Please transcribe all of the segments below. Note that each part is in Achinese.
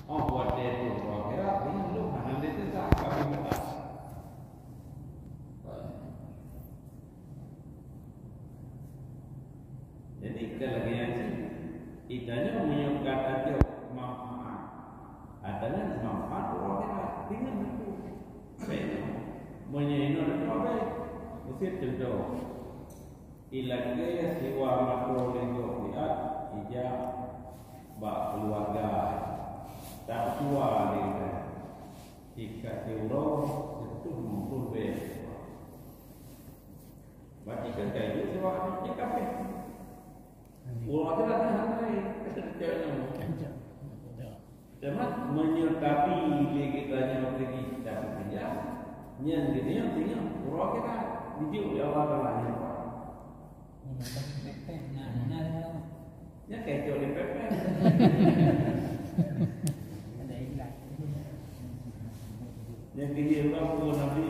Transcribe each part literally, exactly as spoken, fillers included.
Oh, watèe troh u akhirat, ingat lôn hana lé teuka kami meukat. Jadi, ka lagèe nyan cit, geutanyoe meunyoe ka tacok manfaat, geutanyoe manfaat u akhirat, ingat lôn. Baik, meunyoe inoe tacok, baik. Meusti contoh. Ilakèe siwa meutroh lé gob siat, ijak bak keuluwarga, tapeutua lé geutanyoe. Tika siuroe siteungoh limong ploh ribèe. Berarti kan kayu siwa nyan kapéh. Uroe akhirat nyan hana lé. Teuma meunyoe tapi lé geutanyoe keudéh tapi keujam, nyan geutanyoe singoh uroe akhirat dijok lé Allah Taala nyan. Nyan kacok di pepeng. Nyan keuh ureueng peue Nabi.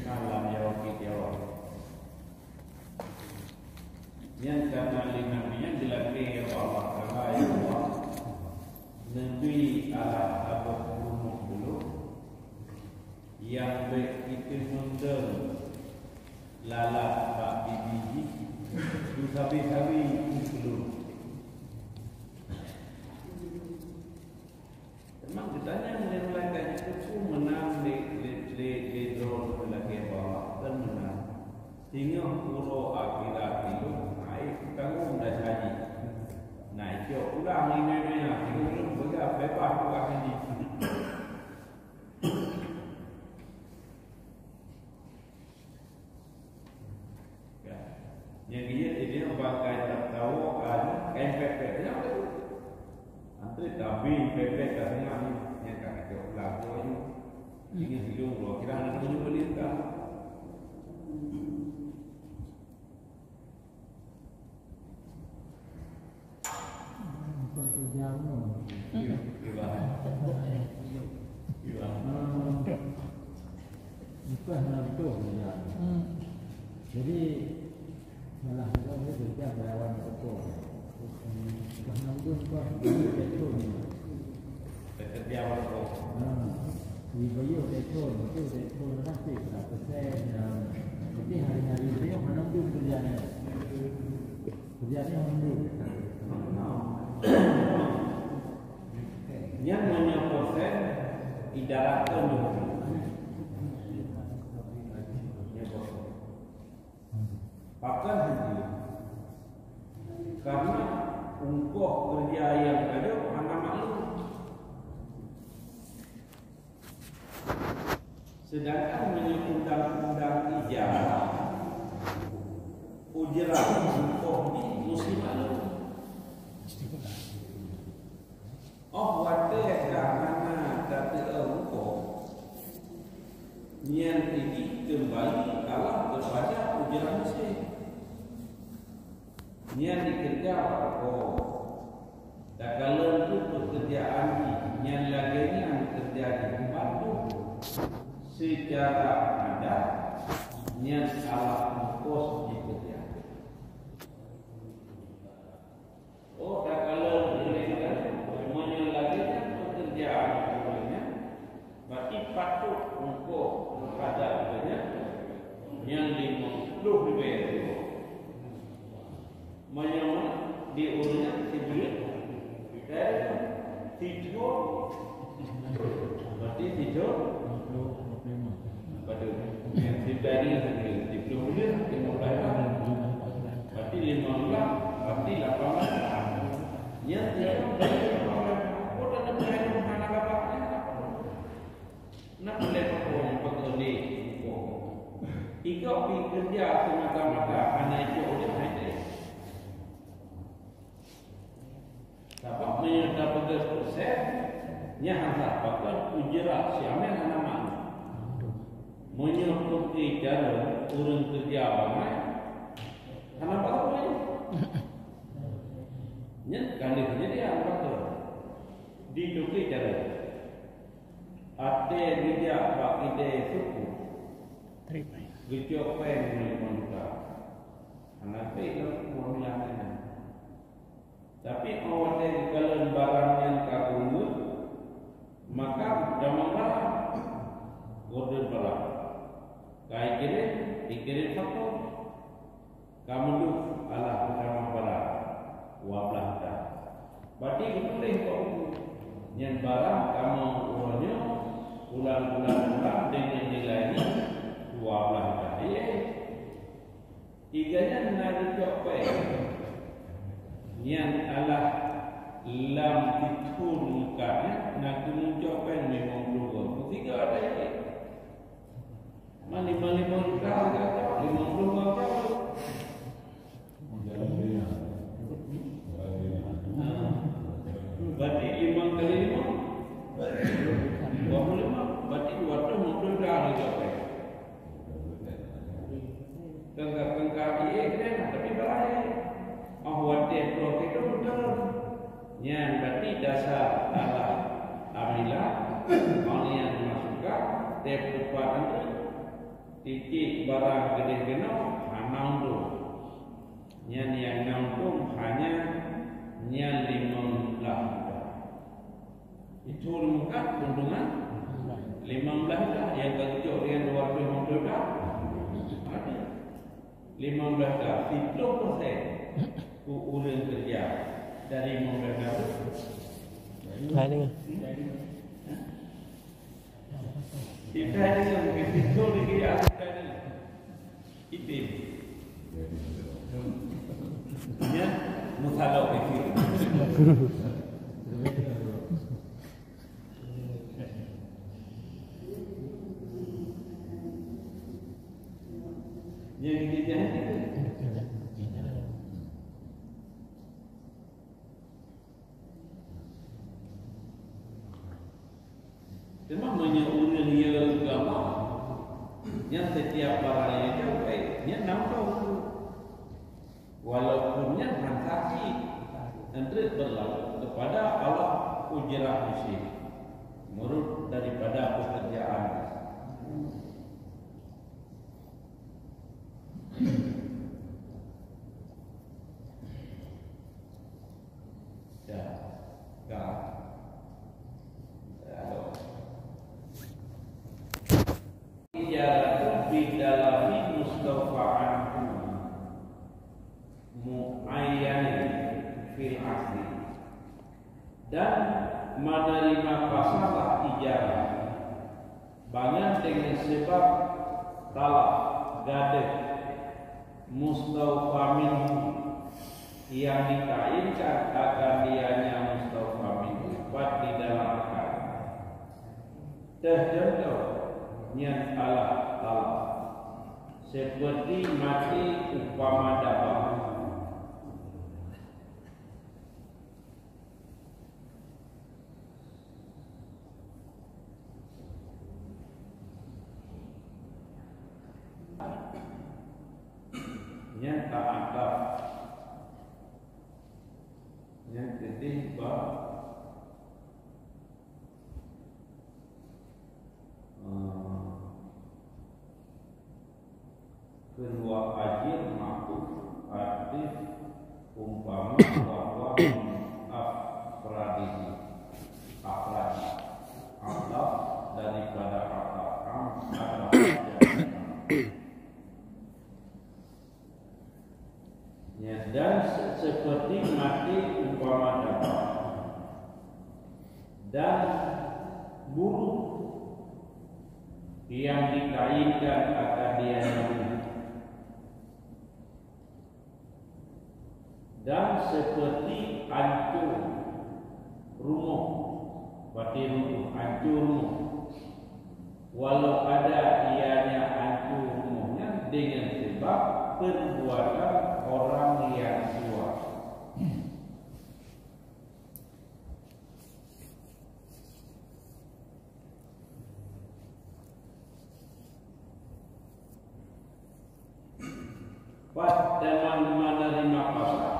Malam ya wakil jawab. Nyang kana lé Nabi nyan geulakèe, "Ya Allah Taala, ya Allah, neubri alah saboh peurumoh ulôn nyang bèk iteumeung deueng lalat bak bibi jih, sabe-sabe keu lôn." Teuma geutanyong lé malaikat nyan, "Peue meunan lé, lé, lé, lé droeneuh lagèe bak Allah?" Kan meunan, "Singoh uroe akhirat ilôn hana teutanggong desya jih. Na icok pulang ié-ié nyan, singoh lôn peugah beubaih tugaih jih." Nyang keuh jih, bangkai tawök, kain pèpèt, nyan beutôi. Antre tabi pèpèt ka seunang, nyang ka kacok lakoe nyoe. Ingat sidroe uroe, kira aneuk nyoe boleh ka. Bukan kerja rumah. Iya. Iya. Ah, bukan hana beutôi kerja. Hmm. Jadi, malah kita ni kerja melawan toko. Bukan hana beutôi, bukan beutôi. Kerja melawan toko. Ah. Di bayu telepon, betul telepon pasti pernah pesan, ya. Tapi hari-hari beliau mana mungkin kerjanya? Kerjanya mana mungkin? Nyan meunyoe persen, idaratkan dulu. Pakon hana? Karena ungkoh kerja nyang ka jok hana maklum. Sedangkan meunyoe undang-undang ijarah, ujrah ungkoh nyan mesti maklum. Oh, watèe ka hana tateu'oh ungkoh, nyan jikeumbali Allah keupada ujrah manusia. Nyan dikeureuja bak toko. Takalon kheueh peukeurjaan jih, nyan lagèe nyan keureuja jih, patuh seucara adat, nyan salah ongkos jikeureuja. Oh, takalon ureueng nyan, meunyoe lagèe nyan peukeurjaan ureueng nyan, berarti patôt ongkos terhadap ureueng nyan, nyan limong ploh ribèe. Meunyoe di ureueng nyan sibuleuen, sitrok, berarti sitrok. Padum. Nyang siblah ni, siplôh buleuen, limong blah. Berarti limong blah, berarti lapan blah. Nyang tiga blah, lapan blah. Oh, dah ada blah, hana babah, hana babah. Nak boleh pakai, pakai ni. Tiga pi kerja semata-mata, hana ikut dia, hana ikut. Sabab meunyoe tapeugah persen, nyan hana pakon ujrah si Amir hana makna. Meunyoe peuke cara ureueng keureuja bangai, hana pakon lé. Nyan ka lheueh jadi hana pakon. Di peuke cara. Até geujak bak idéh suku. Geucok péng limong juta. Hana pih lom uang milang nyan. Tapi óh watée geukalon barang nyan ka geureumeuen, maka tamong barang, geureumeuen barang. Ka ikirém, ikirém faktur. Ka meudôh alah peutamong barang dua blaih juta. Berarti geutuléh bak buku, nyan barang tamong uroe nyoe, bulan-bulan, bulan, deungon nilai nyan dua blaih juta. Iya. Tiga nyan na geucok péng. Nyan alah lam tithon muka nyan na geumeucok péng limong ploh gob. Tiga ada ini. Man limong-limong juta, limong ploh gob. Ha. Berarti limong kali limong, dua puluh lima. Berarti dua ratus lima puluh juta geucok péng. Teuka-teuka ié keunan, tapi balaih. Óh watée proh itu beutôi. Nyan berarti dasar alah amilah, óh nyang masukan, teupeupah aneuëk, titik barang keudeh keunoe hana untông. Nyan nyang na untông hanya nyan limong blaih juta. Itu meungkat keuntungan limong blaih juta nyang ka geucok dengan dua ratus lima puluh juta. Ada. Limong blaih juta, siplôh persen u-, ureuëng keureuja dari limong blaih juta. Lain dengan. Kita ini yang begitu di kita ini. Itim. Ya, musalok itu. Yang kita jangan itu. Teuma meunyoe ureuëng nyang gama, nyan setiap barang nyang jauh baik, nyan nampak. Walaupun nyan hana sakit, enteuk berlaku kepada Allah ujrah musim, menurut daripada pekerjaan. Ya. Ya. Lalu. Ijaratu bidalabi mustaufa anhu muayyanin fil asli. Dan menerima pasalah ijarah bangan dengan sebab talak gadeuh mustaufa minhu yang dikaitkan akan dianya mustaufa minhu pat di dalam akad. Teuh contoh nyan alah talak, seperti mati upama dabah. Nyan ta'adaf. Nyan keudeh bak, eh, Keudua ajir ma'tuf ateueh umpama bahwa min afradihi, afrad, ataf daripada ataf am atau jami'an. Ya, dan se-, seperti mati umpama dabah dan burung yang dikaitkan akan dia. Dan seperti ancur rumoh, berarti rumoh, ancur rumoh. Walau ada ianya ancur rumohnya dengan sebab perbuatan orang yang tua. Pat teuma menerima pasah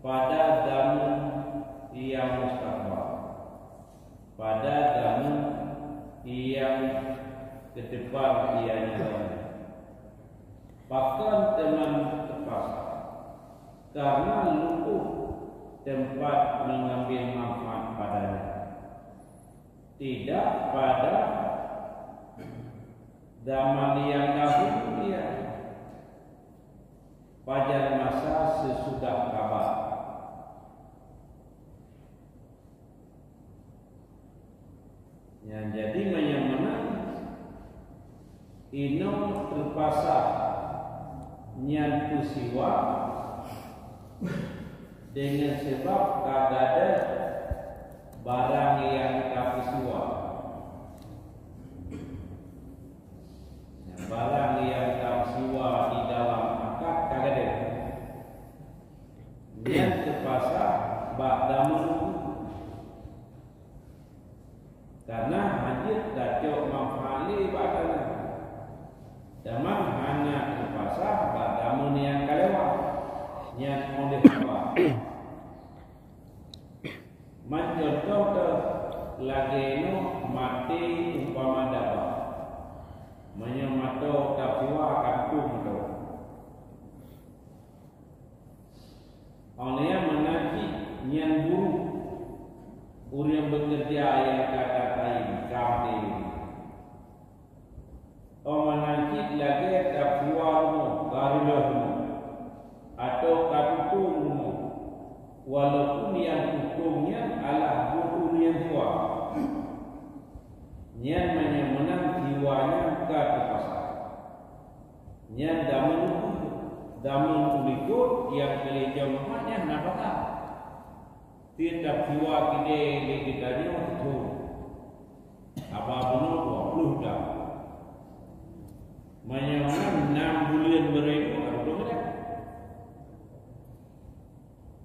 pada zaman yang mustaqbal, pada zaman yang ke depan ianya. Pakon teuma teupasah? Karena lumpur tempat mengambil manfaat padanya. Tidak pada zaman yang dahulu ia, pada masa sesudah kabar. Nyang jadi meunyoe meunan, inong teupasah nyan peusiwa deungon sabab ka gadôh barang nyang ka peusiwa. Barang nyang ka peusiwa di dalam akad ka gadôh, nyan teupasah bak dameun. Karena hanjeuet tacok manfaat lé bak tanah. Teuma hana teupasah bak dameun nyang ka lewat, nyan óh lheueh haba. Man contoh teuh lagée nyoe maté umpama daba. Meunyoe mantong tapeusiwa ka tutoe mantong. Óh lheueh nyan meunan cit nyan buruh, ureuëng beukeureuja nyang ka tatai ka maté. Óh meunan cit lagée tapeusiwa rumoh, ka reuloh rumoh, atawa ka tutong rumoh, walaupun nyang tutong nyan adalah buet ureuëng nyang siwa. Nyan meunyoe meunan siwa nyan ka teupasah. Nyan dameun, dameun ulikot nyang keu lhée jom manfaat nyan hana pasah. Tiep-tiep siwa keudè lé geutanyoe tutoe. Haba bunoe dua ploh juta. Meunyoe nam buleuen beureudoh ka dua ploh juta.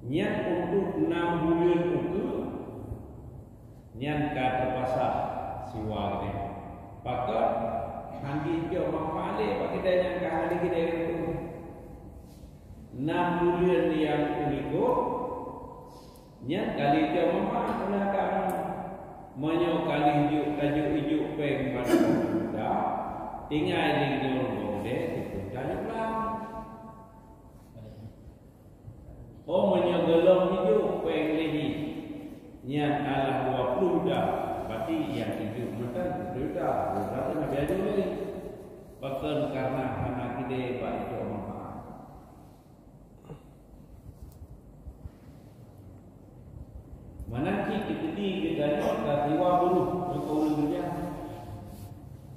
Nyan untuk nam buleuen ukeue, nyan ka teupasah siwa geutanyoe. Pakon? Hana jijok manfaat lé bak geutanyoe nyang ka hana lé geutanyoe. Nam buleuen nyang ulikot, nyan ka lheueh jijok manfaat keunan kamoe. Meunyoe ka lheueh jijok, tajok ijok péng bak geutanyoe, tinggai lé nyoe lom deh, tajok pulang. Oh, meunyoe gohlom ijok péng lé jih, nyan adalah dua ploh juta, berarti nyang ijok mantong dua ploh juta, dua ploh juta na biaya jih lé. Pakon? Karena hana keudè bak ijok manfaat. Meunan cit teukeudi geutanyoe tasiwa buruh keu ureuëng keureuja.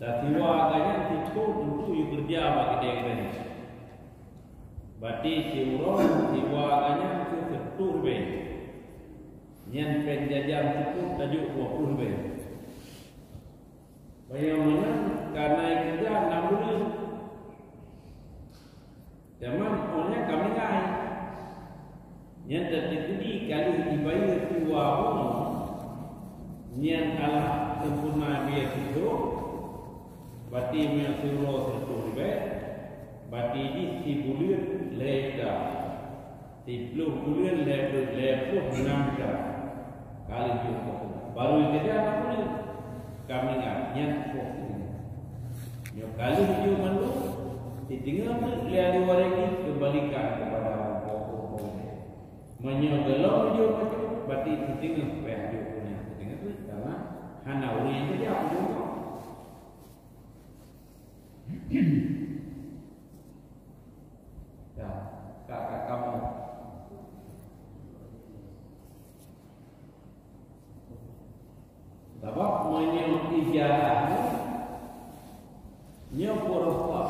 Tasiwa gobnyan sithon teuntu jikeureuja bak keudè geutanyoe. Berarti siuroe siwa gobnyan keu sireutoh ribèe. Nyan péng jajan sithon tajok dua ploh ribèe. Bak nyang meunan ka na ikeureuja nam buleuen. Teuma óh nyan ka meuninggai. Nyan teukeudi ka lheueh jibayeue siwa bunoe, nyan adalah sempurna biaya sithon, berarti meunyoe siuroe sireutoh ribèe, berarti jih sibuleuen lhèe juta. Siploh buleuen lhèe ploh, lhèe ploh nam juta. Ka lheueh jok poh. Baru ikeureuja nam buleuen. Ka meuninggai, nyan poh siteungoh. Nyoe ka lheueh jok mandum, siteungoh teuk lé ahli waréh jih keumbalikan keupada ureuëng poh-poh. Meunyoe gohlom jok mandum, berarti siteungoh payah jok keu nyan, siteungoh teuk, karena hana ureuëng nyang keureuja jok. Ya, ka, ka, kamoe. Sabab meunyoe ijarah nyoe, nyoe peurupa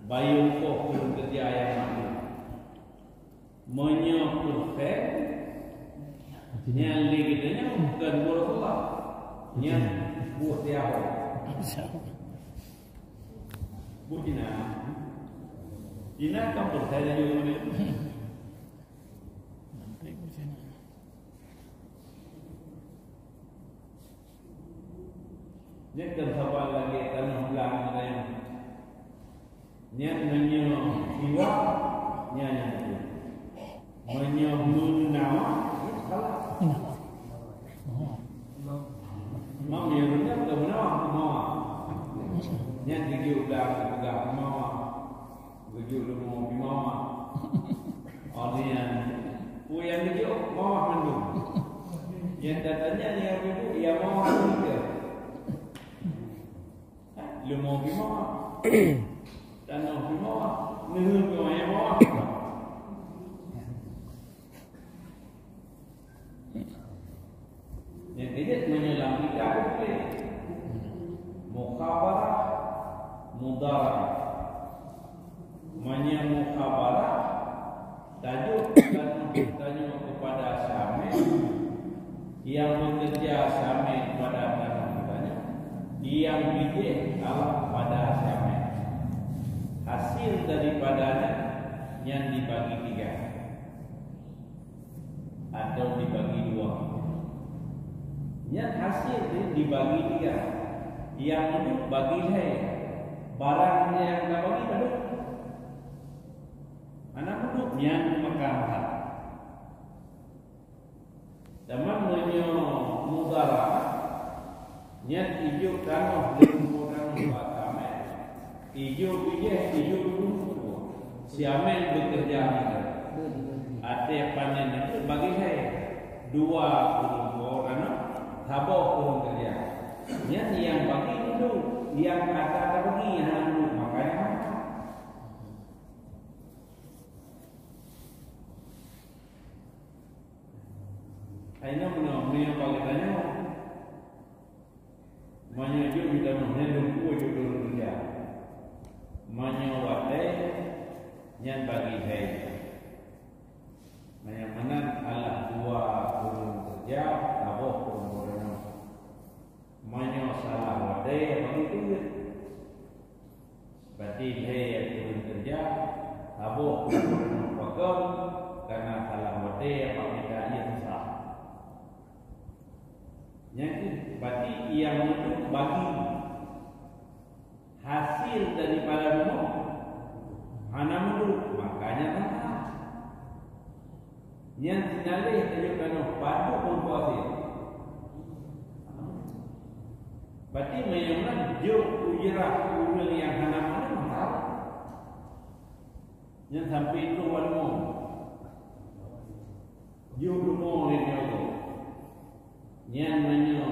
bayong poh ureuëng keureuja nyang mandum. Meunyoe peureusén, nyan lé geutanyoe bukon peurupa. Nyan buet siaho. Buet Cina. Cina kan peureusén laju ngon Nyan kan saban lagèe tanoh blang nyan. Nyan meunyoe siwa, nyan nyang beutôi. Meunyoe meunawa, nyan salah. Mam ya beuna bukan meunawa, meumawa. Nyan geujok blang peugah meumawa. Geujok leumo meumawa. Oh, nyan. Peue Nyang tatanyong nyang ibu, nyang mawah tu ke? Leumo pih mawah. Tanoh pih mawah. Neuheun pih mawah, nyang mawah. Nyang keuneuk meunyoe lam kitab pih, mukhabarah, mudharabah. Meunyoe mukhabarah, tajok tanoh tanyoe keupada Syamil nyang beukeureuja Syamil pada tanoh tanyoe, nyang bijéh Allah pada Syamil. Hasil daripadanya nyan dibagi tiga atau dibagi dua. Nyan hasil nyan dibagi tiga. Nyang meuduek bagi lhèe. Barang nyang tabagi padum? Hana meuduek, nyan meumakha that. Teuma meunyoe mudharabah, nyan ijok tanoh leumo tanoh bak Syamil, ijok bijéh, ijok rumpok. Syamil beukeureuja nyan. Até panen nyan bagi lhèe, dua ureueng po tanoh, saboh ureueng keureuja. Nyan nyang bagi dulu, nyang ka tabagi hana dulu, makanya hana. Hai nyoe meunoe, meunyoe bak geutanyoe, meunyoe jeuet geutanyoe, nyan lôn peue jeuet lôn keureuja. Meunyoe watèe, nyan bagi lhèe. Meunyoe meunan, alah dua ureueng keureuja, saboh ureueng geutanyoe. Meunyoe salah watèe, bagi peuet. Berarti lhèe ureueng keureuja, saboh ureueng pakon, karena salah watèe, bak mita ié susah. Nyan keuh, berarti nyang meuduek bagi. Hasil daripada rumoh hana meuduek, makanya hana. Nyan sinaleh tajok tanoh padum meuko hasil. Berarti meunyoe jok ujeurah ureueng nyang hana mandum, nyan sampai itu leumo. Jok leumo lé nyoe. Nyan meunyoe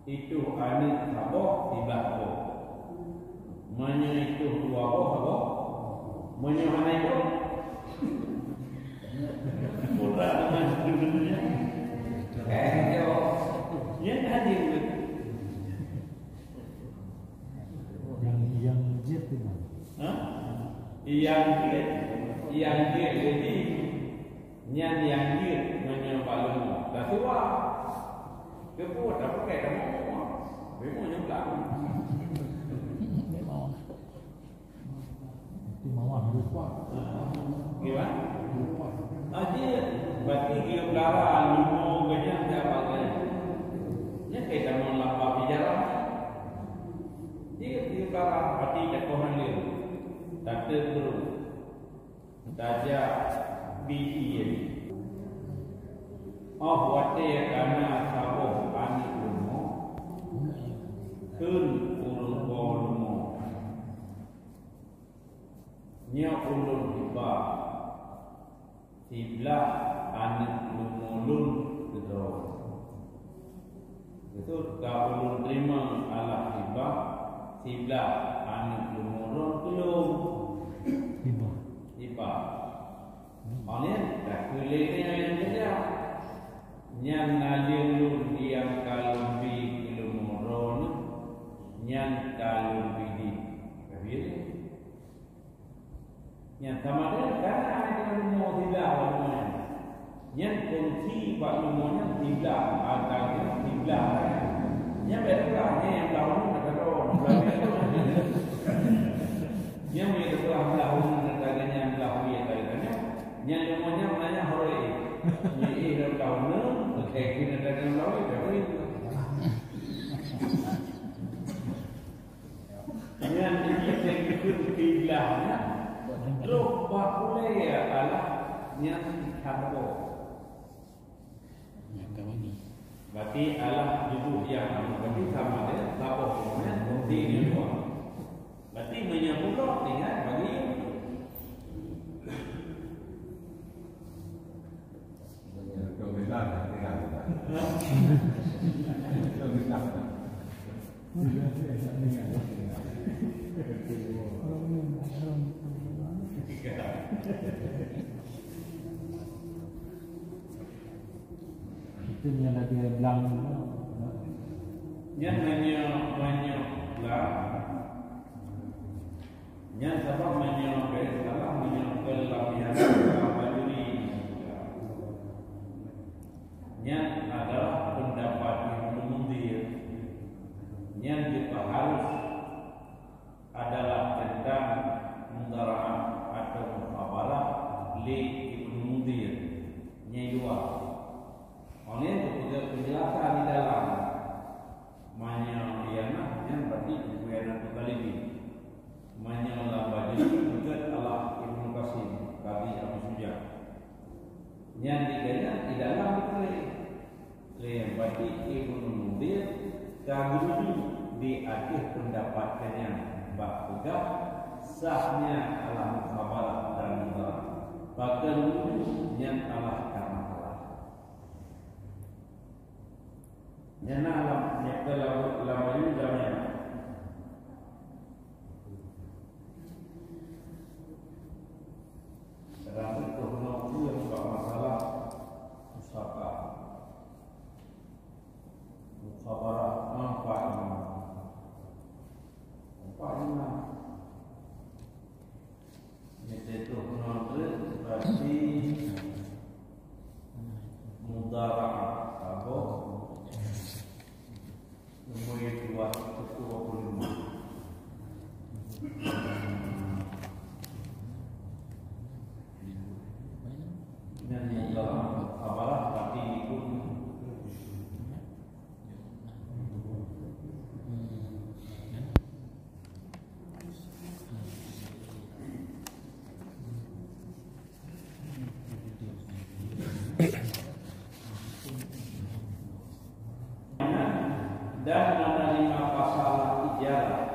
itoh aneuk saboh, siblaih boh. Meunyoe itoh dua boh, saboh. Meunyoe hana itoh, pura teuma. Eh, yo. Nyan hana. Nyang, nyang jeuet tu. Ha? Nyang jeuet. Nyang jeuet. Jadi, nyan nyang jeuet meunyoe bak leumo. Dah tua. Keupeue tapakai dah meu'ah. Leumo nyang blang. Memang. Itu mawah lupa. Gimana? Lupa. Ah, jeuet. Berarti geupeulara leumo geuh nyan siapa geuh. Nyan kai tamong lam bab sejarah. Jeuet geupeulara, berarti cukôp mandum. Tateuk guru. Tajak bi ié. Óh watèe ka na saboh aneuk leumo, kheun ureueng po leumo, "Nyoe ulôn hibah siblaih aneuk leumo lôn keu droe." Beutôi, ka ulôn teurimong alah hibah siblaih aneuk leumo lôn keu lôn. Hibah. Hibah. Óh nyan, ka keu lé nyoe nyang jijak. Nyan naleueng lôn nyang ka lôn bi keu leumo droeneuh, nyan ka lôn bi di. Ka bi lé. Nyang sama deungon kana hana leumo siblaih bak leumo nyan. Nyan fungsi bak leumo nyan siblaih, antara siblaih. Nyan bèk peugah, nyan nyang blah uneun na keudroe, blah uneun. Nyan meunyo teupeugah blah uneun na keudroe, nyan blah uneun na keudroe. Nyan leumo nyan meunyo horé. Nyan éh blah uneun, oke, keuneuk na keudroe blah uneun, blah uneun. Nyan jih nyang geukheun kiblah nyan. Troh bak ulèe Allah nyan ikat boh. Nyang ka bagi. Berarti Allah jeuet nyang, berarti sama dia, saboh nyan, berarti nyan dua. Berarti meunyoe peunoh tinggai bagi. Meunyoe peunoh tinggai. Itu yang lagi belang. Nyan meunyoe, meunyoe belang. Nyan sabab meunyoe bèk salah, meunyoe keu lam hianat, lam bajuri. Nyan adalah pendapat Ibnu Munzir. Nyan jipeuharus adalah tentang mudhara'ah atau mukhabarah lé Ibnu Munzir. Nyan dua. Oleh geupeugah penjelasan di dalam, meunyoe khianah nyan berarti khianat kalbi. Meunyoe lam bajuri, peugah Allah Ibnu Qasim, Qadhi Abu Syuja. Nyan di gaya di dalam dituléh. Lé berarti Ibnu Munzir ka geurujuk di ateueh pendapat nyan bak peugah sahnya al-mukhabarah dan mudhara'ah. Pakon rujuk nyan Allah ka masalah. Nyan na lam, nyan ka lam, lam bajuri lam nyan. Kadang tu keunoe tu nyang bak masalah pusaka. Mukhabarah nampak imam. Nampak imam. Nyan teuh keunoe tu berarti mudhara'ah. Saboh. Nomor dua, satu dua puluh lima. Dan yang dalam kabalah hati pun. Dan menerima pasalah ijarah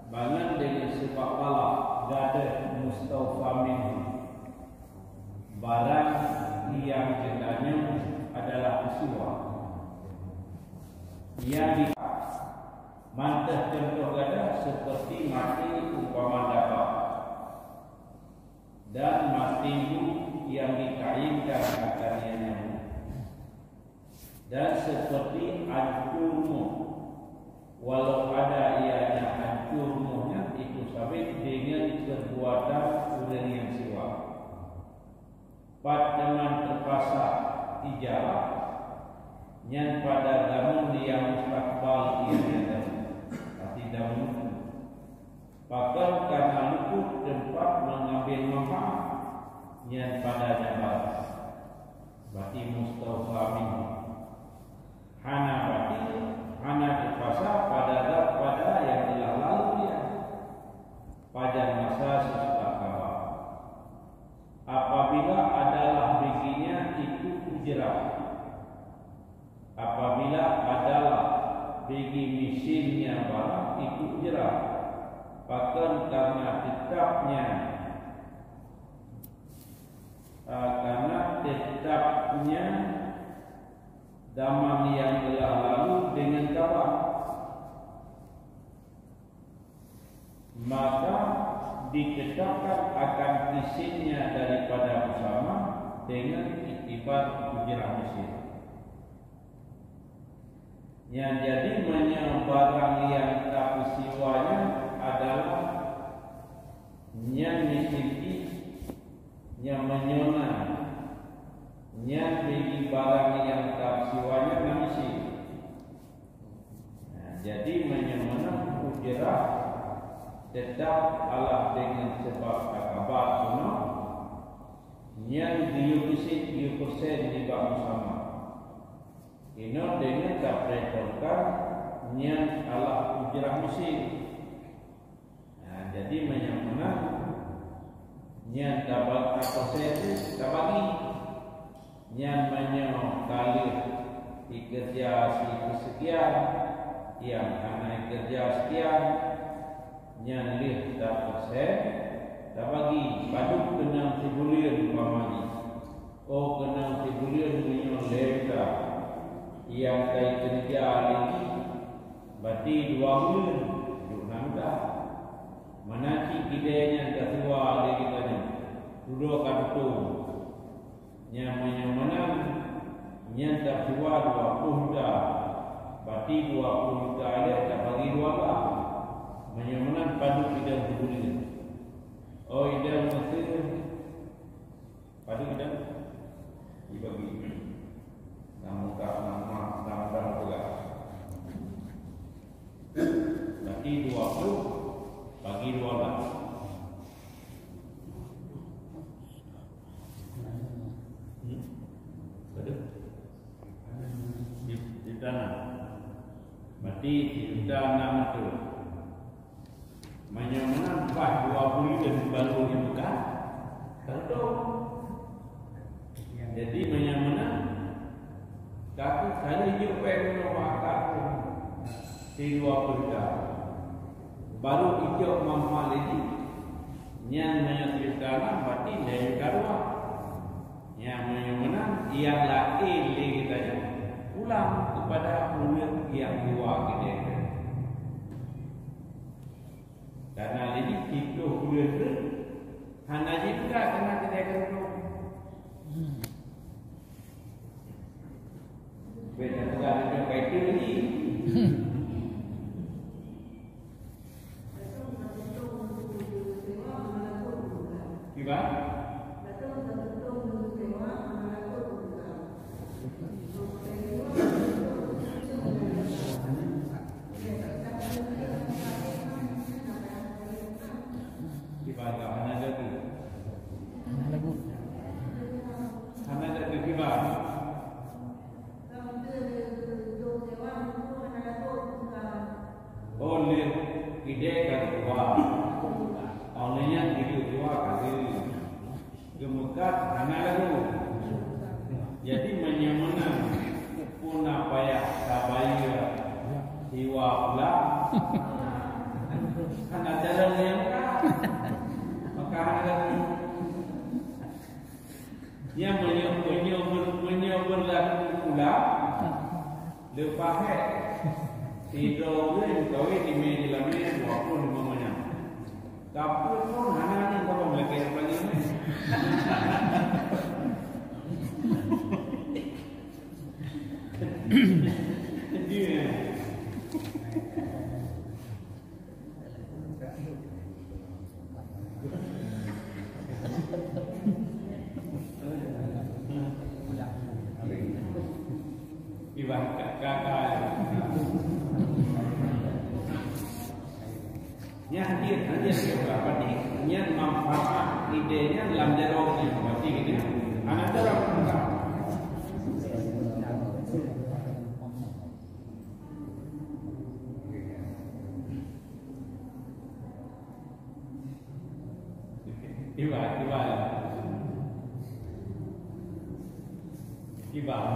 bangan dengan sebab talak gadoh mustaufa minhu. Barang nyang geutanyong adalah peuseuwa. Nyang di-, mantong contoh gadoh seperti maté umpama dapat. Dan maté nyang dikayinkan akan nyang nyaman. Dan seperti hancô rumoh, walau ada ianya hancô rumoh nyan, itu sabé dengan perbuatan ureuëng nyang siwa. Pat teuma teupasah ijarah nyan pada zaman nyang mustakbal ianya, tapi zaman Pakon ka na luput teumpat meungambil manfaat nyan pada nyan barat. Berarti mustaufa minhu. Hana berarti hana teupasah pada zat pada nyang telah lalu nyan. Pajan masa sesudah kabar. Apabila adalah bijinya itu ujrah. Apabila adalah bigi misinnya barang itu ujrah, pakon karena tetapnya, ah, karena tetapnya zaman yang telah lalu dengan kabar. Maka ditetapkan akan izinnya daripada bersama dengan iktibar ujrah misin. Nyang jadi meunyoe barang nyang tapeusiwanya adalah nyan misin jih, nyang meunyoe na, nyan bagi barang nyang tapeusiwanya na misin. Nah, jadi meunyoe meunan ujrah tetap Allah dengan sebab akabat keunoe, nyan geuyue peusen, geuyue peusen nibak beusama. Inoe deungon tapeurintahkan nyan Allah ujrah misin. Nah, jadi meunyoe meunan, nyan tabagi, tabagi. Nyan meunyoe ka lheueh ikeureuja si sekian, nyang hana ikeureuja sekian, nyan lheueh tapeursen, tabagi, padub keunong sibuleuen umpama jih. Oh, keunong sibuleuen meunyoe lhèe juta. Nyang ka ikeureuja lé jih, bati dua buleuen, duek na muda. Meunan cit kidée nyang tasiwa lé geutanyoe, tudoe ka tutong. Nyang meunyoe meunan, nyan tasiwa dua ploh juta, bati dua ploh juta ilée tabagi dua blah. Meunyoe meunan, padub idang sibuleuen? Oh, idang meusé. Padub idang? Dibagi. Nyang muka, nyang ma-, nyang muda peugah. Berarti dua ploh bagi dua blah. Hmm? Berapa? Sijuta enam. Berarti sijuta enam ratus. Meunyoe meunan, bah dua ploh ribu baru dibuka, terhitung. Jadi, meunyoe meunan, kaku kali jok péng nyoe bak kaku si dua ploh juta. Baru ijok manfaat lé jih. Nyan meunyoe sijuta enam, berarti lhèe juta dua. Nyan meunyoe meunan, nyang laén lé geutanyoe pulang keupada ureueng nyang dua keudée. Karena lé jih siploh buleuen treuk hana jibuka, karena keudée keureubeuen. Beda bukan ada kaitan lagi. Kiban? Kiban ka hana jadi. Hana lagu. Hana jadi kiban. Oh, lé idée ka keudua. Oh, lé nyan idée keudua kali. Geumeukat hana lagu. Jadi, meunyoe meunan, peue na payah tabayeue siwa pulang? Hana jalan nyang ka. Maka hana lagu. Nyan meunyoe, meunyoe ber-, meunyoe beurlaku pulang, leupah hék. Sidroe ureueng kawé di mé di lamé dua ploh limong manyam. Tapi pun hana nyan ka lagée ureueng laén. Dia. Iban ka-, gagal. Nyan dia, nyan dia, berarti nyan manfaat idée nyan lam jaroe nyan, berarti gini. Anak jaroe. Kiban, kiban. Kiban.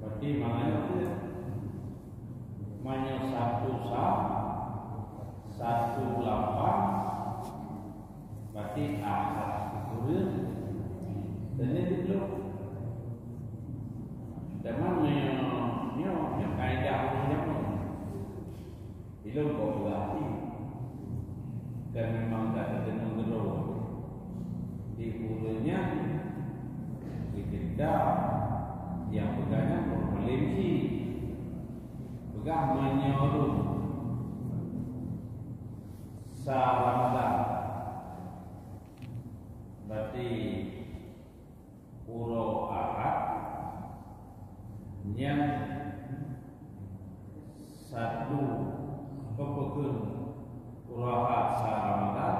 Berarti maknanya apa? Meunyoe satu sa, satu lapan, berarti ahad ureueng. Dan nyan dipeluk. Teuma meunyoe nyoe, nyoe kaedah ureueng jameun. Ilôn kok peugah hati, kan memang ka teudeungoe keudroe. Di ureueng nyan, di kita, nyang peugah nyan peureulée meusi. Peugah meunyoe lôn sa Ramadan, berarti uroe Ahad, nyan satu, peue kheun, uroe Ahad sa Ramadan,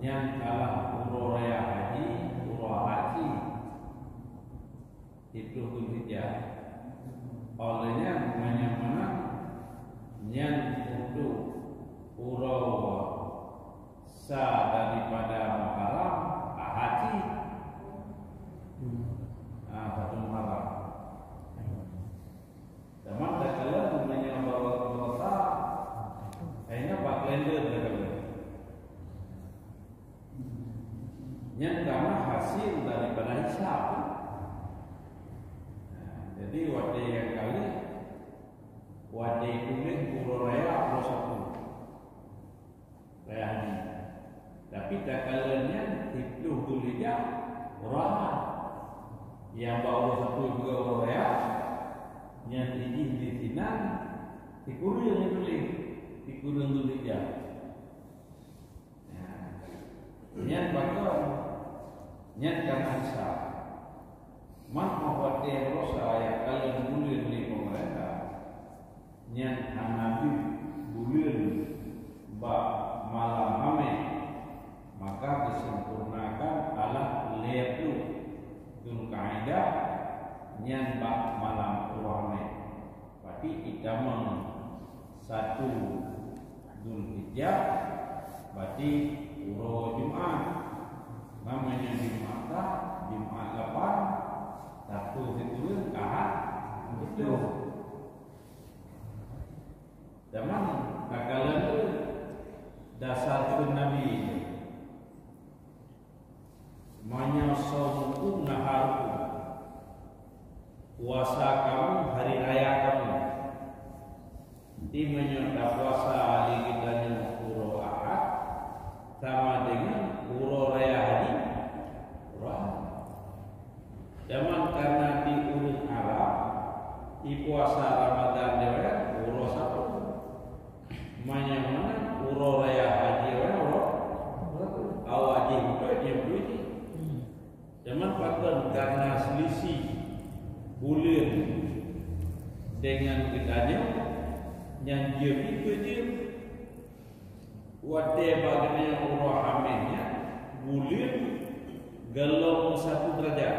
nyan kalah uroe raya haji, uroe Ahad cit. Itu Zulhijjah. Oleh nyan, meunyoe meunan, nyan untuk uroe sa daripada Muharram, Ahad cit. Ah, satu Muharram. Jadi watèe nyang ka lheueh, watèe kulét uroe raya uroe Sabtu, raya haji. Tapi takalon nyan siplôh Zulhijjah uroe Ahad. Nyang bak uroe Sabtu juga uroe raya, nyan jih disinan sikureueng tuléh, sikureueng Zulhijjah. Nyan pakon? Nyan karena Isa. Man watèe rosa nyang ka lheueh buleuen lé peumeurintah, nyan hana jeuet buleuen bak malam Hamèh, maka geuseumpurnakan alah lhèe plôh Zulkaidah nyan bak malam uroe Hamèh. Berarti itamong satu Zulhijjah, berarti uroe Jumat. Namanya Jumat, Jumat lapan, Sabtu sikureueng, Ahad siplôh. Zaman takalon tu dasar kheun Nabi. Meunyoe shaumukum naharukum, puasa kamu hari raya kamu. Jadi meunyoe tapuasa lé geutanyoe uroe Ahad, sama dengan uroe raya haji, uroe Ahad. Cuman karena di ureueng Arab, ipuasa Ramadan di uroe Sabtu. Meunyoe meunan uroe raya haji, uroe awak jih beutôi jih beutôi jih. Cuman pakon karena selisih buleuen dengan geutanyoe, nyan jeuem ikeu jeuem. Watèe bak geutanyoe uroe Hamèh nyan buleuen geulom satu derajat.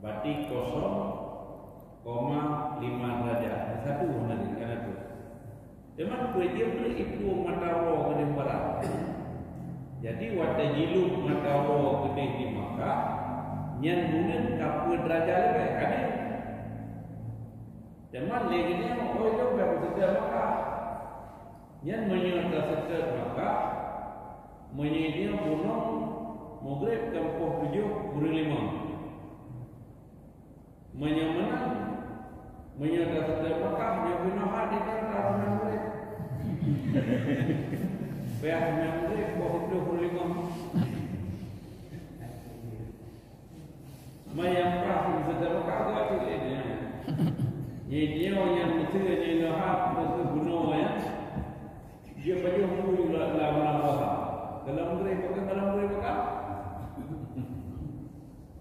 Berarti kosong koma lima derajat. Satu hana jih, kan tu. Teuma peue jeuet ipueng mata uroe keudeh barang. Jadi watèe jilom mata uroe keudeh di Makkah, nyan buleuen ka peuet derajat leubeh, kan? Teuma lé geutanyoe, oh, itu bukan beutôi Makkah. Nyan meunyoe taseutôt Makkah, meunyoe nyoe bunoe Maghrib ka poh tujoh kureueng limong. Meunyoe meunan, meunyoe taseutôt Makkah, nyoe bunoe hana taseutôt Maghrib. Payah Maghrib poh tujoh kureueng limong. Manyang prah pun sedang meukagat cit lé nyan. Nyoe nyang meuteue nyoe nyoe hak meuteue bunoe nyan. Dia pajoh bui lam, lam, lam basa. Dalam geurée pakai, dalam geurée pakai.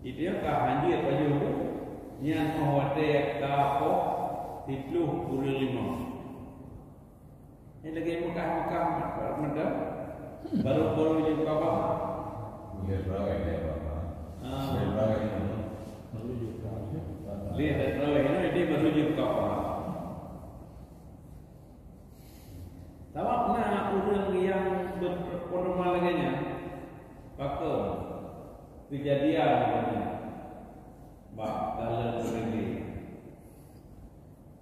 Itu yang ka hanjeuet pajoh bui. Nyan oh watèe ka poh siplôh kureueng limong. Ini lagi Mekah-Mekah, mantap. Baru-baru je buka paham. Dia terawih, dia paham. Ah. Dia terawih, dia paham. Dia terawih, ini dia baru je buka paham. Sabab na ureueng nyang berpengalaman lagèe nyan, pakon keujadian lagèe nyan, bak dalam geureueng.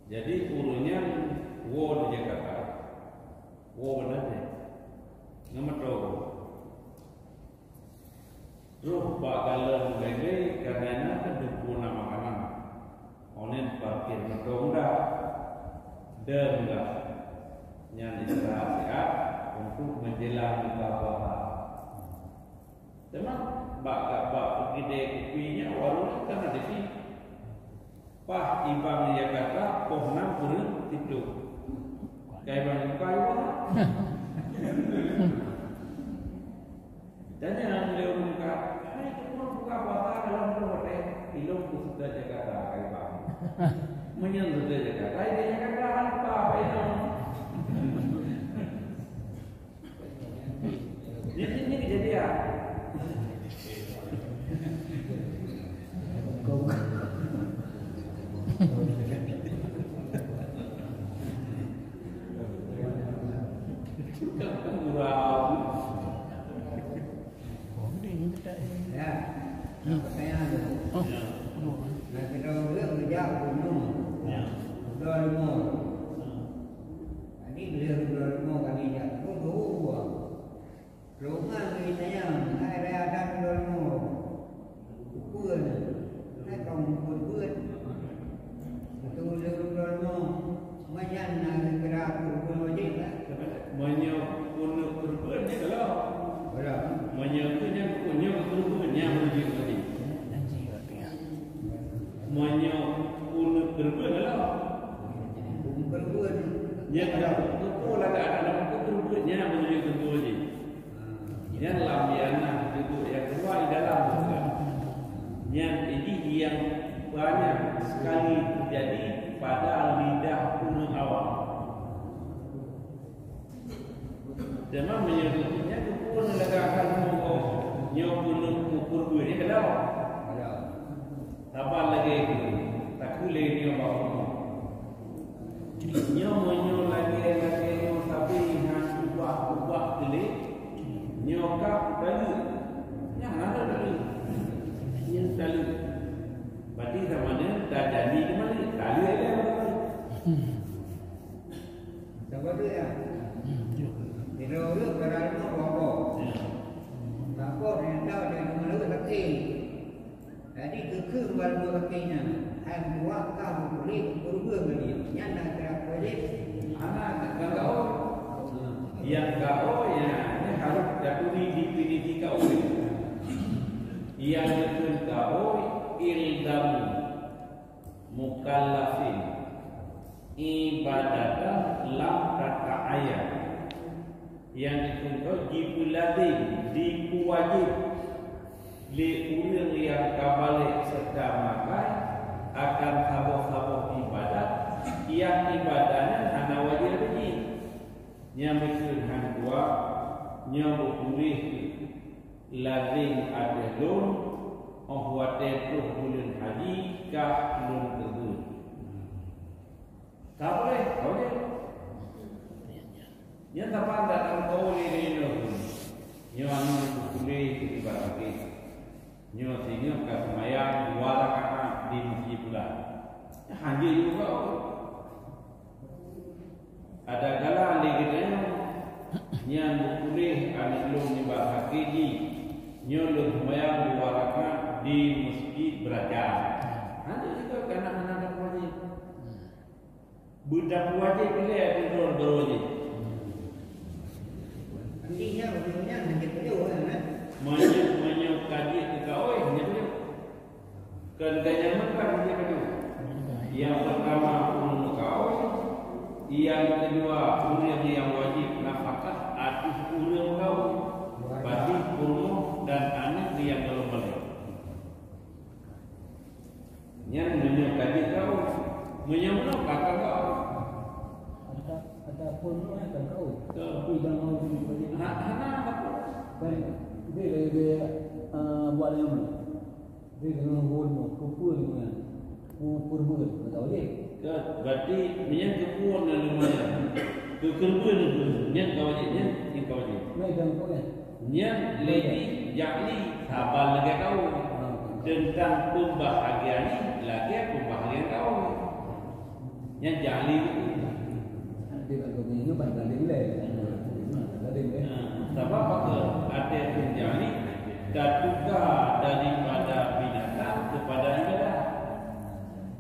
Jadi, ureueng nyan woe di Jakarta. Woe meunan nyan. Ngon moto. Troh bak galon lé-lé, karena na teudeupu na makanan. Onen parkir moto muda. Dan lah. Nyan istirahat siat untuk menjelang buka puasa. Teuma bak, bak peukeudè kupi nyan warong nyan ka na di pih. Paih i bank Jakarta poh nam kureueng siplôh. Ka i bank buka i bank. Tanyong lé ureueng ka, "Hai, kamoe buka puasa dalam dua watèe?" "Ilôn keu seutôt Jakarta ka i bank." Meunyoe seutôt Jakarta, i Jakarta hana buka, apa ilôn? Ini, ini kejadian. Bukan murah. Ya. Pertanyaan tu. Oh. Nah, kita orang kerja gunung. Ya. Udah lima. Jadi beliau udah lima kali ya. Pun dua buah. Lôn nyan geutanyong, "Hai, raya adat lôn nyoe, peue na? Hai, kong buet-buet." Nyan ka teupeu lagak aneuk, teupeu nyan meunyoe teupeu jih. Nyan lam yana teupeu nyang keudua di dalam juga. Nyan jih nyang banyak sekali terjadi pada lidah ureueng awam. Teuma meunyoe nyan teupeu lagak aneuk, nyoe keuneuk ukur buet nyan ka lom. Saban lagèe takheun lé nyoe bak ulama. Nyoe meunyoe lagèe-lagèe nyoe sabe han ubah-ubah keu lé, nyoe ka taleuek. Nyan hana taleuek. Nyan taleuek. Berarti sama dengan tajadi kembali. Taleuek lé. Saban tu ya. Bila ureueng barang tu bobo. Saban dia tahu dia menurut laki. Jadi, geukheun bak leumo lakèe nyan, hai buet ka meupuléh peureubeuen ngon lé. Nyan na kira wajéb. Hana, nyang gaoi. Nyang gaoi, ya, nyan harôh taturi definisi gaoi. Nyang geukheun gaoi, ilzamu mukallafin ibadatan lam tata'ayyan. Nyang dikeue jipeuladém, jipeuwajéb lé ureueng nyang ka balek serta makai akan saboh-saboh ibadat, nyang ibadat nyan hana wajéb lé jih. Nyang meukeuen han dua, nyoe beupuléh lazém ateueh lôn, óh watèe troh buleuen haji ka lôn keubeuet. Ka boleh, boleh. Nyan saban dak lam kaul lé nyoe. Nyoe anu beupuléh keu ibarat lagèe. Nyoe singoh ka seumayang dua rakaat di meuseujid pulan. Hanjeuet juga. Ada kala lé geutanyoe, nyan beupuléh aneuk lôn nibak sakét jih. Nyoe lôn seumayang dua rakaat di meuseujid Beuraja. Hanjeuet juga, karena hana ada wajéb. Beutapeuwajéb ilèe ateueh droe barô jih. Artinya, ujungnya hanya beliau, kan? Meunyoe, meunyoe ka jeuet keu gaoi, hanya beliau. Kon ganyang meukat hanya beliau. Nyang peurtama ureueng gaoi, nyang keudua ureueng nyang wajéb nafakah ateueh ureueng gaoi, padum peurumoh dan aneuk nyang golom balek. Nyan meunyoe ka jeuet gaoi. Meunyoe meunoe ka, ka gaoi. Ada, ada pun meunoe ka gaoi. Betul. Tapi jangan gaoi di balik. Ha, hana apa. Baik. Dia, dia, dia, eh, buat yang mana? Dia dengan gol mau, kumpul dengan. Mau purba, tak boleh. Kan, berarti meunyoe keupeue na lumayan. Keu keureubeuen nyan ka wajéb, nyan, nyan ka wajéb. Baik, jangan kau ya. Nyan lé jih jak li saban lagèe gaoi. Teuntang peumbahagian jih lagèe peumbahagian gaoi. Nyan jak li. Dia tak boleh ingat, tak ada nilai. Tak ada nilai. Ha, sabab apa? Ada pun jak li, tatuka daripada binatang kepada ibadah.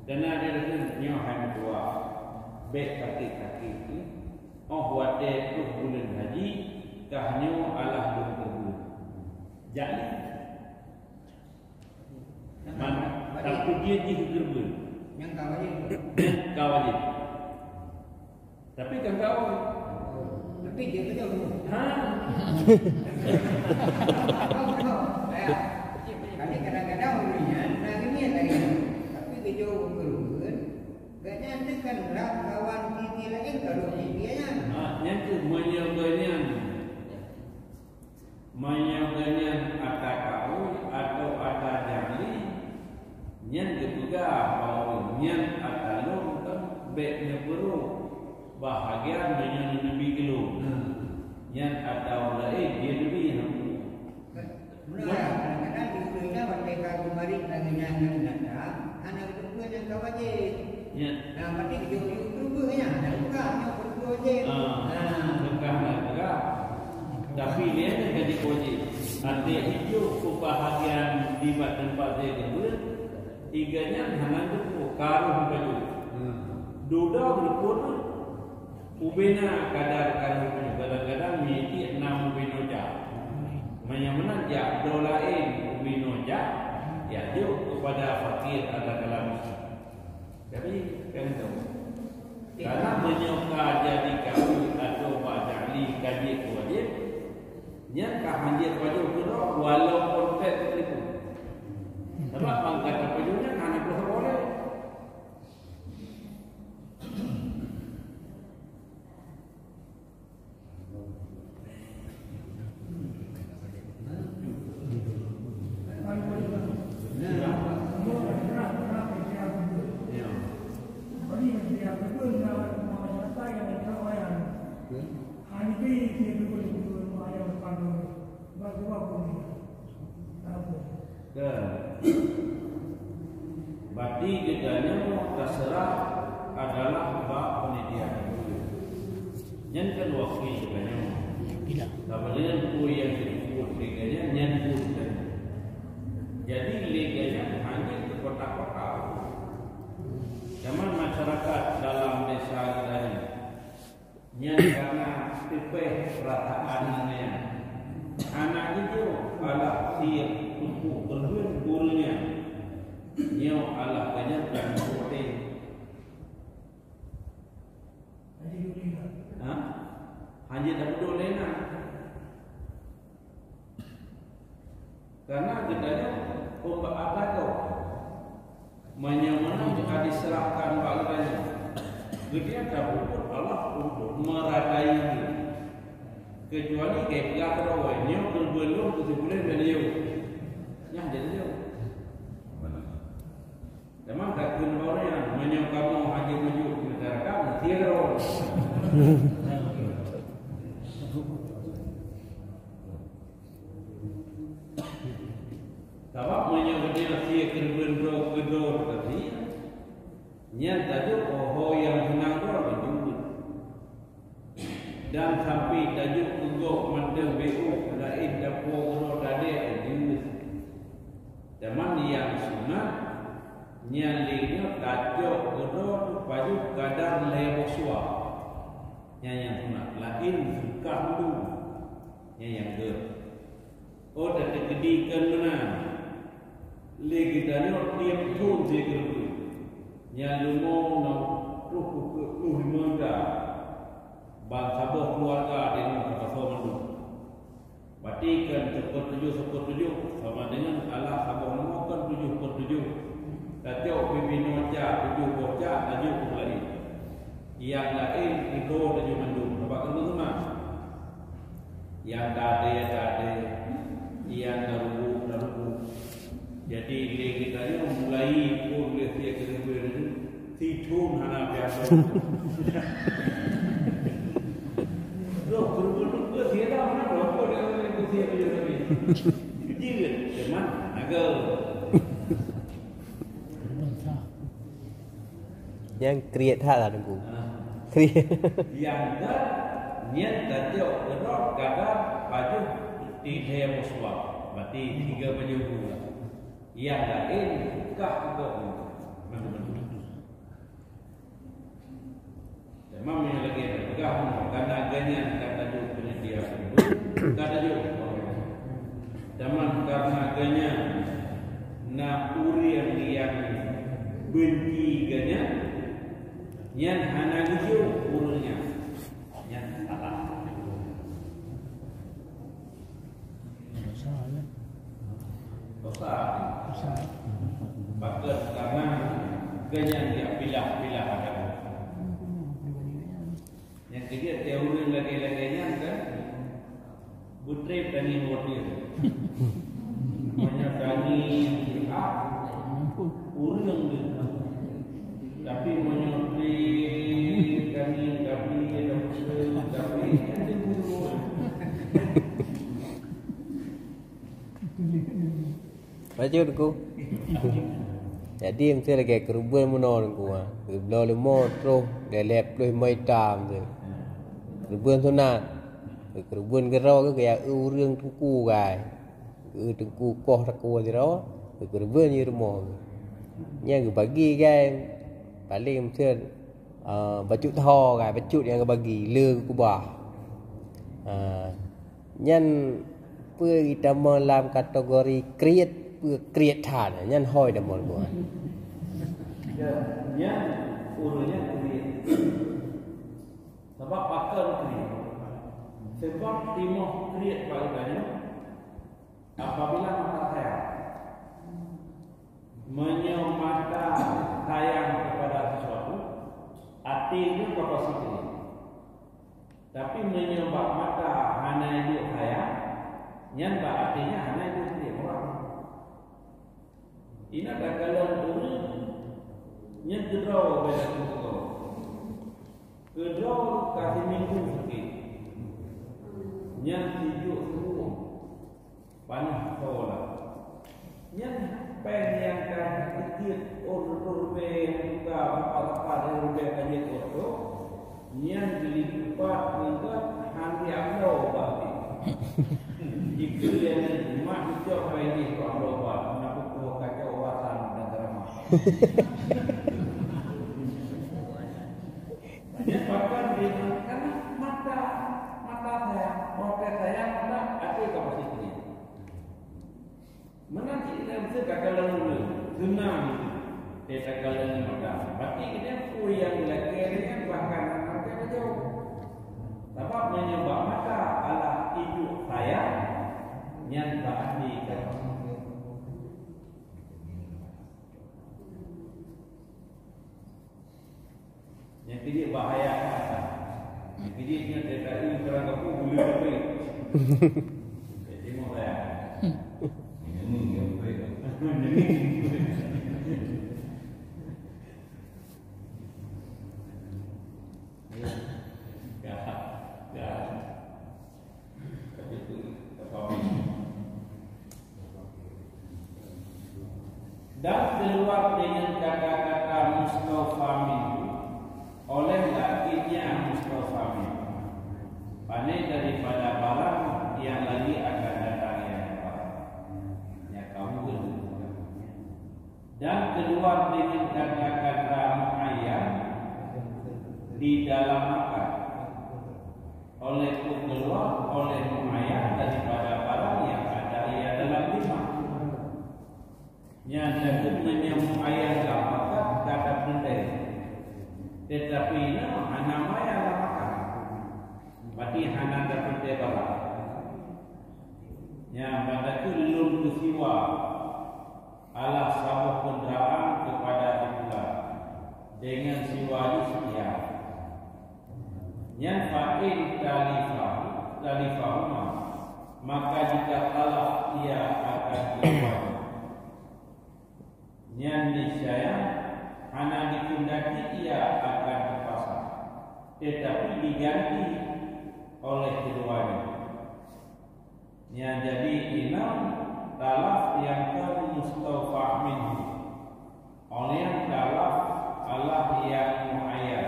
Karena dia kata, nyoe hai meutuah, bèk sakét-sakét. Óh watèe troh buleuen haji, kah nyoe alah lôn keubeuet. Jak li. Man, tapi dia jih keubeuet. Nyang ka wajéb. Nyang ka wajéb. Tapi kan gaoi. Tapi dia kena dulu. Ha. Tapi kadang-kadang orang ni, nah, ini lagi. Tapi dia jauh keubeuet. Gobnyan teuh kan rab kawan titi laén ka lheueh jih nyan. Ha, nyan keuh meunyoe gobnyan, meunyoe gobnyan ata gaoi atawa ata jak li, nyan geupeugah bahwa nyan ata lôn kan bèk neupeurôh bahagian meunyoe neubri keu lôn. Hmm. Nyan ata ureueng laén dia neubri. Meunan, kadang-kadang di ureueng nyan watèe ka geumarit lagèe nyan ngon binatang, hana geuteupeue nyang ka wajéb. Ya. Nah, berarti geujok yue keureubeuen nyan, hana buka nyoe keureubeuen wajéb. Ah, nah. Bukan hana buka. Tapi dia ni jadi wajéb. Arti ijok peubahagian di bak teumpat dia keureubeuen, iga nyan hana geuteupeue, ka rôh baju. Hmm. Dudoe geuteupeue tu. Ubena kadar karu nyoe, kadang-kadang meuitik nam ubenoe jak. Meunyoe meunan jak droe laén ubenoe jak, ya jok keupada fakir atawa miskin. Tapi, kan tu. Karena meunyoe ka jadi kafé atau bak jahli ka jeuet wajéb, nyan ka hanjeuet wajéb keudroe walaupun tét teupeu. Sabab bang ka tapajoh nyan hana boleh. Kan. Berarti geutanyoe taseurah adalah bak panitia. Nyan kan wakil geutanyoe. Saban nyan peue nyang jipeubuet lé geutanyoe, nyan peue geutanyoe. Jadi lé geutanyoe hana teukotak-kotak. Zaman masyarakat dalam desa geutanyoe, nyan karena teupeh peurasaan nyan. Hana jijok alah sie tuku keureubeuen gurée nyan. Nyoe alah geutanyoe kan putéh. Ha? Hana tapeuduek lé na. Karena geutanyoe umbak ata gob. Meunyoe meunan ka diseurahkan bak geutanyoe, geutanyoe tapeubuet Allah untuk meuratai geuh. Kecuali kapeugah keudroe, "Nyoe keureubeuen lôn keu si pulan dan yue." Nyan jadi yue. Teuma takheun lom nyan, meunyoe kamoe hana meujuek keu masyarakat, meusti keudroe. Sabab meunyoe geutanyoe sie keureubeuen droe keudroe teuka sie, nyan tajok ho-ho nyang hana droe keudroe. Dan sampai tajok keu gob mantong beu laén tapuwoe keudroe tadée jeuet. Teuma nyang sunat, nyan lé nyoe tajok keudroe teupajoh kadar lhée boh suah. Nyan nyang sunat, laén seukah lu. Nyan nyang gét. Oh, tateukeudi kon meunan. Lé geutanyoe tieb thon sie keureubeuen. Nyan leumo na troh peuet ploh limong juta. Ban saboh keuluwarga deungon saboh mandum. Berarti kan sifeut tujoh, sifeut tujoh, sama dengan alah saboh leumo kan tujoh peuet tujoh. Tajok pih binoe cak, tujoh boh cak, tajok keu laén. Nyang laén keudroe tajok mandum. Sabab keureubeuen sunat. Nyang tadée, tadée, nyang tarubu, tarubu. Jadi, lé geutanyoe mulai phon lé sie keureubeuen nyoe, si thon hana piasan. Loh, keureubeuen nyoe sie dah hana, loh, phon lé sie keureubeuen nyoe. Jeuet, teuma, agam. Nyang kriet that lah, Teungku. Kriet. Nyang that, nyan tajok keudroe kadar pajoh tilhée meusuah, berarti tiga pajoh bulan. Nyang laén kah keudroe mandum-mandum. Teuma meunyoe lagée tapeugah, karena geuhnyan ka tajok panitia, ka tajok. Teuma karena geuhnyan na ureuëng nyang benci geuhnyan, nyan hana geujok ureuëng nyan. Nyan salah. Dosa. Dosa. Pakon karena geuhnyan jak pilah-pilah agama. Nyang keujeuet, tiep ureuëng lagée-lagée nyan kan beutreb tangieng watée. Meunyoe tangieng siat, ureuëng deuh. Tapi meunyoe treb tangieng tapi, tapi, tapi, Lanjut, Teungku. Jadi, meusé lagée keureubeuen meunoe, Teungku, ha. Geubloe leumo troh lhée ploh limong juta meusé. Keureubeuen sunat. Keureubeuen keudroe geuh ya ureuëng teungku gai. Teungku koh takue sidroe, keureubeuen jih rumoh geuh. Nyan geubagi gai. Paléng meusé, ah, bacut tho gai, bacut nyang geubagi, le geukubah. Ah, Nyan peue jitamong lam kategori kriet, peue kriet that, nyan hôi tamong buet. Ya, nyan ureuëng nyan kriet. Sabab pakon kriet? Sebab timoh kriet bak geutanyoe apabila mata sayang. Meunyoe mata sayang kepada sesuatu, até nyoe ka pasti kriet. Tapi meunyoe bak mata hana iduek sayang, nyan bak até nyan hana iduek kriet. Inan takalon ureuëng nyang keudroe beda keudroe. Keudroe ka siminggu sakét. Nyan sijuek siuem paneuk sekolah. Nyan péng nyang ka jiteubiet ôn reutôh ribèe nyang teuka, lapan reutôh ribèe ka jeuet ôn reutôh, nyan geulipeupat ngon gét han jiak bloe bak até. Jikheun lé aneuk, "Mak, neucok hai jih keu bloe bak, na peukoh kacok watan dan drama." Nyan pakon? Karena mata, mata sayang, mata sayang, mata até ka pasti kriet. Meunan cit lé meusé takalon ureuëng, seunang teuh takalon mata. Berarti geutanyoe peue nyang lakée nyan bahkan hana teuh bajoe. Sabab meunyoe bak mata Allah iduek sayang, nyan bak até ka. Nyang keuneuk bahaya that. Nyang keuneuk nyan teuka ureuëng seurang gampông buleuen peuet. Jadi mau saya. Ini yang peuet. Ya, ya. Dan keluar dengan kata-kata mustaufa minhu oleh lakinya mustaufa minhu, pane daripada barang yang lagi akan datang yang baru. Ya, kamu. Dan keluar dengan kata-kata muayyan di dalam akad. Oleh keluar oleh muayyan daripada barang yang ada ia dalam lima. Nyan teungku meunyoe muayyan lam akad ka tapeuntèe, tetapi nyoe hana muayyan lam akad. Berarti hana tapeuntèe barang. Nyan berarti lôn peusiwa alah saboh keundraan kepada si fulan dengan siwa jih seukian. Nyan fa in talifahu, talifahuma, maka jika talaf ia akan keduanya, nyan niscaya hana dikeundaki ia akan teupasah, tetapi diganti oleh keduanya. Nyan jadi inong talaf nyang kon mustaufa minhu. Oleh talaf alah nyang muayyan.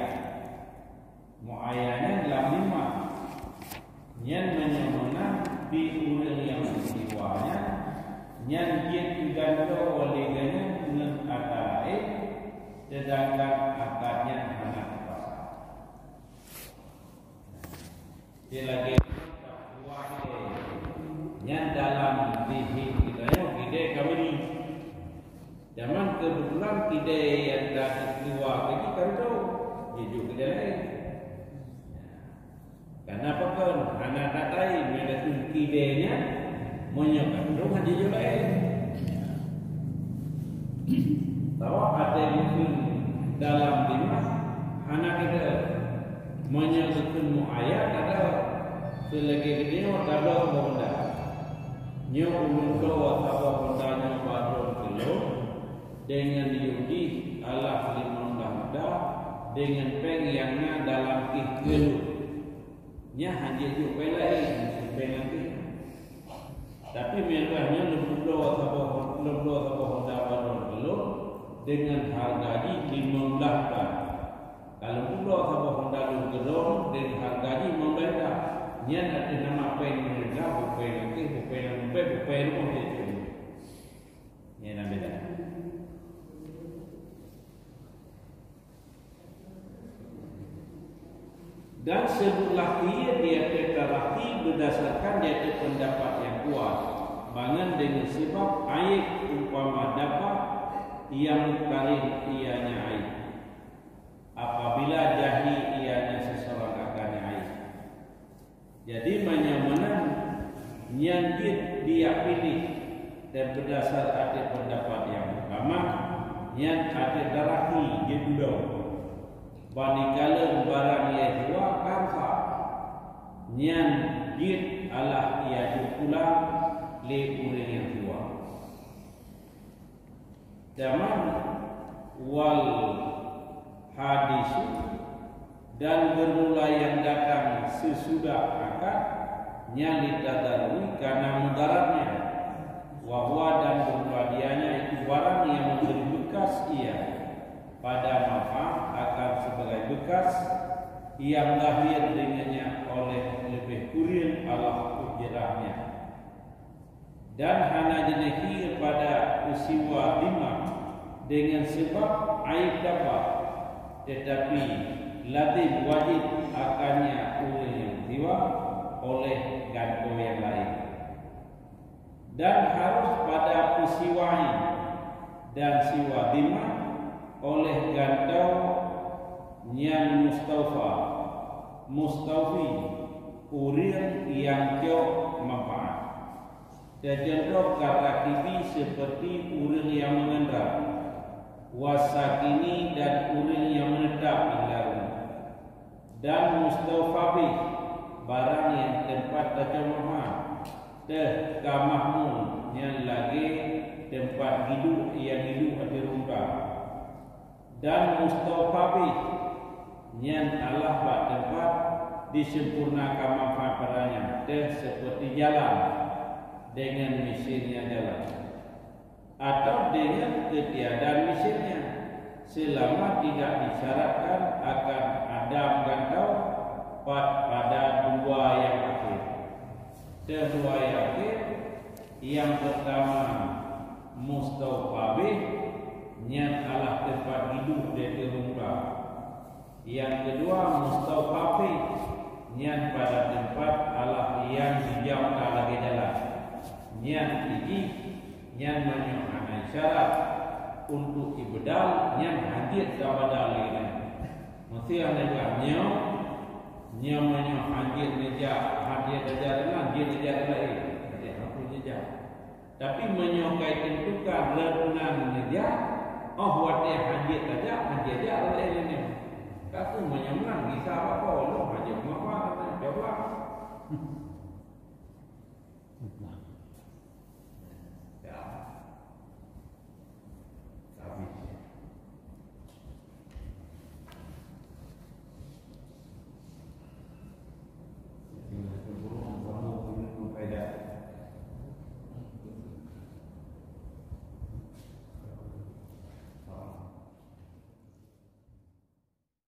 Muayyan nyan lam lima. Nyan meunyoe meunan di ureuëng nyang meusiwa nyan, nyan jeuet geugantoe lé geuhnyan ngon ata laén, seudangkan akad nyan hana teupasah. Dia lagi nyan dalam dihing kita yo gede kami ni. Zaman kebetulan kide yang dah keluar lagi kan tu, jujur kide lain. Karena apa kan? Hana datai medatun kide nya menyokong tu jujur lain. Tahu ada yang dalam lima hana kide. Meunyoe geukheun muayyan, ada seulagée geutanyoe tadong honda. Nyoe ulôn toh saboh honda nyoe bak droe keu lôn, deungon yub jih alah limong blah juta, deungon péng nyang na dalam kéh keu lôn. Nyan hana jeuet péng laén, péng laén. Tapi meunyoe nyoe lôn bloe saboh, lôn bloe saboh honda bak droe keu lôn, deungon hareuga jih limong blah juta. Kalau lôn bloe saboh honda lôn keu lôn, deungon hareuga jih limong blah juta. Nyan ateueh nama péng pemerintah, bukon péng laén, bukon péng laén, bukon péng rumoh jih. Nyan na beda. Dan seubut lahé di ateueh talaki beudasarkan di ateueh peundapat nyang kuat, bangon deungon seubab aéb umpama dabbah nyang mukarin ianya aéb. Apabila jah Nyan jeuet dijak piléh dan beudasar ateueh peundapat nyang utama, nyan ateueh tarahi jeuet dudoe. Ban jikalon barang nyang siwa ka rusak, nyan jeuet alah jijak pulang lé ureuëng nyang siwa. Zaman wal hadisu dan bermula yang datang sesudah akad, nyan litadarui karena mudaratnya. Wahwa dan bermula dianya itu barang yang memberi bekas ia pada manfaat akan sebagai bekas yang lahir dengannya oleh lebih kurang Allah ujarahnya. Dan hana jineukir pada peusiwa dhimah dengan sebab aib tabah, tetapi lazim wajib akannya ureuëng nyang siwa oleh gantoe nyang laén. Dan harus pada peusiwa ain dan siwa dhimah oleh gantoe nyan mustaufa, mustaufi, ureuëng nyang cok manfaat. Teucontoh karakibi seperti ureuëng nyang meungendara, wasakini dan ureuëng nyang meunetap di laôt, dan mustaufa bih, barang nyang teumpat tacok manfaat, teuh ka mahmul nyan lagée teumpat giduek nyang giduek ateueh rungka. Dan mustaufa bih nyan alah bak teumpat disempurnakan manfaat padanya, teuh seperti jalan dengan misennya jalan, atau dengan ketiadaan misennya, selama tidak disyaratkan akan adam gantoe pat pada dua nyang akhé. Teuh dua nyang akhé, nyang peurtama mustaufa bih, nyan alah teumpat giduek di ateueh rungka. Nyang keudua mustaufa fih, nyan pada teumpat alah nyang jijak ka lagée jalan. Nyan jih, nyan meunyoe hana syarat untuk ibdal, nyan hanjeuet tabadal lé nyan. Meusé hana jeuet nyoe, nyoe meunyoe hanjeuet neujak, hanjeuet neujak nyan, hanjeuet neujak laén. Jadi, hana neujak. Tapi meunyoe ka itentukan rot nan neujak, óh watée hanjeuet tajak, hanjeuet jak rot laén nyan. Ka kheueh meunyoe meunan gisa bak po, lôn hanjeuet meuapa, coba.